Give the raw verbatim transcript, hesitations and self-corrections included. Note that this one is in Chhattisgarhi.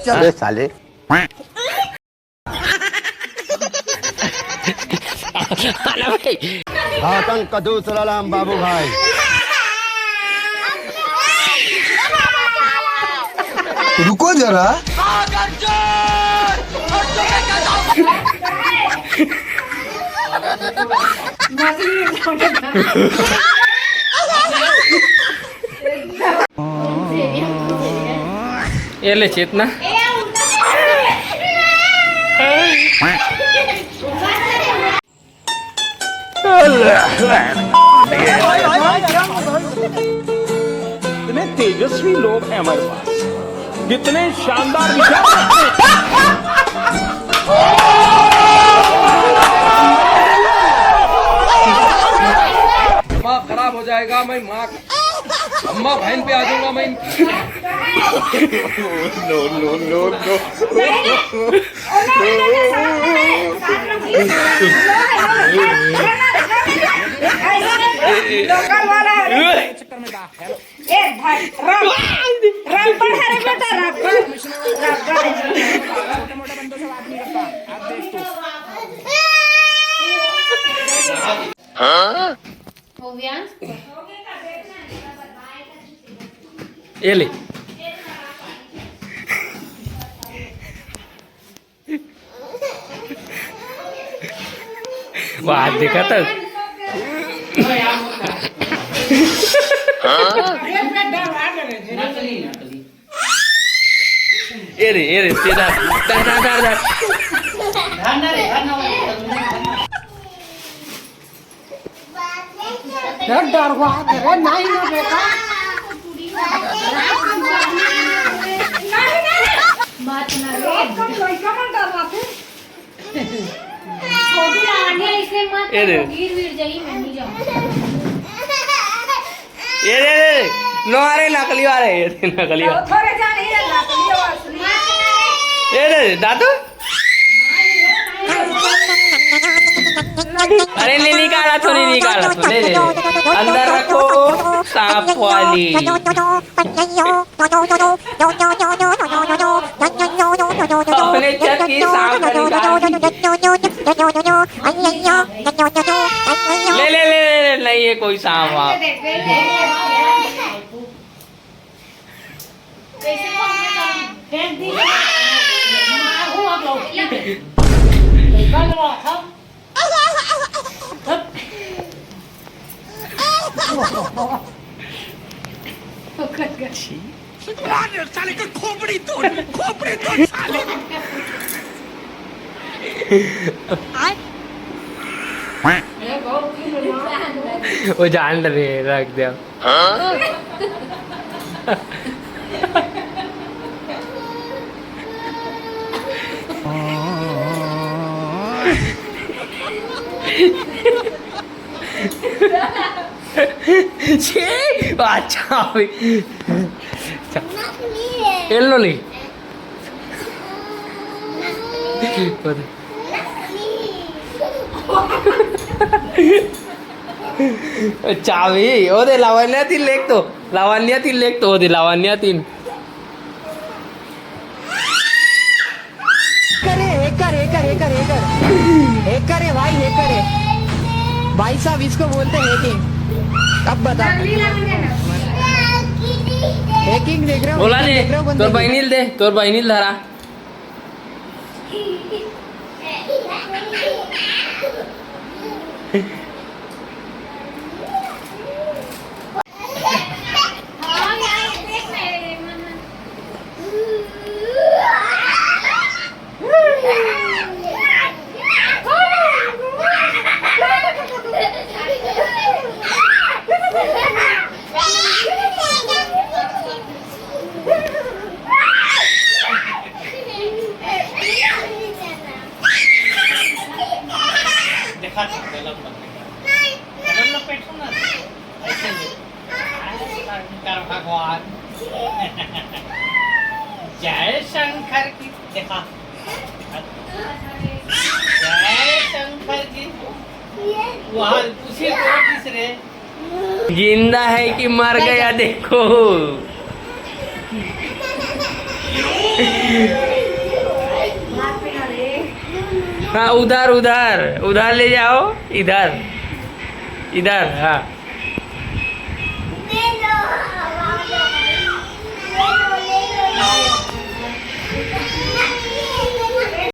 चल साले। आतंक का दूसरा नाम बाबू भाई। रुको जरा। ये ले चेतना। इतने तेजस्वी लोग हैं हमारे पास, कितने शानदार विचार रखते हैं। दिमाग खराब हो जाएगा। मैं माँ, अम्मा बहन पे आ जाऊंगा मैं इनकी। नो नो नो नो। लोकल वाला है। ए भाई, रंग, रंग बढ़ा रे बेटा, रंग, रंग। ये ले। वाह, देखा तो। ये रे, ये रे, सीधा। धर, धर, धर, धर। डर, डर हुआ, अरे नहीं ना बेटा। बात ना रे। छोटू लावण्य, इसमें मत ए रे। गिर वीर जाई, मैं नहीं जाऊँ। ये रे, रे, रे। नो, अरे नकली वाले, ये रे, नकली वाले। थोड़े जाने ये नकली और असली। ये रे, दादू। अरे नहीं, निकाला तो नहीं, निकाला तो, ले, ले, ले। अंदर रखो, सांप वाली। अपने छत की सांप का निकाल। ले, ले, ले, ले, नहीं है कोई सांप वाप। मार साले का खोपड़ी तोड़, खोपड़ी तोड़ साले। वो जान रहे, रख दिया। छी, अच्छा भाई। एल्लो ले। चाबी, ओ दे लावण्या तीन लेख तो, लावण्या तीन लेख तो, ओ दे लावण्या तीन। करे, hacker, hacker, hacker, hacker। Hacker है भाई, hacker है। भाई साहब, इसको बोलते हैं hacking। अब बता। Hacking देख रहे हो? बोला hacking ने, देख रहे हो, तोर बंदे की? बहिनील दे, तोर बहिनील धरा। देखा था, गलत मत देखा। गलत लपेटो ना। ऐसे नहीं। शंकर भगवान। जय शंकर की। देखा। जय शंकर की। वहाँ उसी को किस रे? जिंदा है कि मर गया, देखो। हाँ, उधर, उधर, उधर ले जाओ। इधर, इधर, हाँ।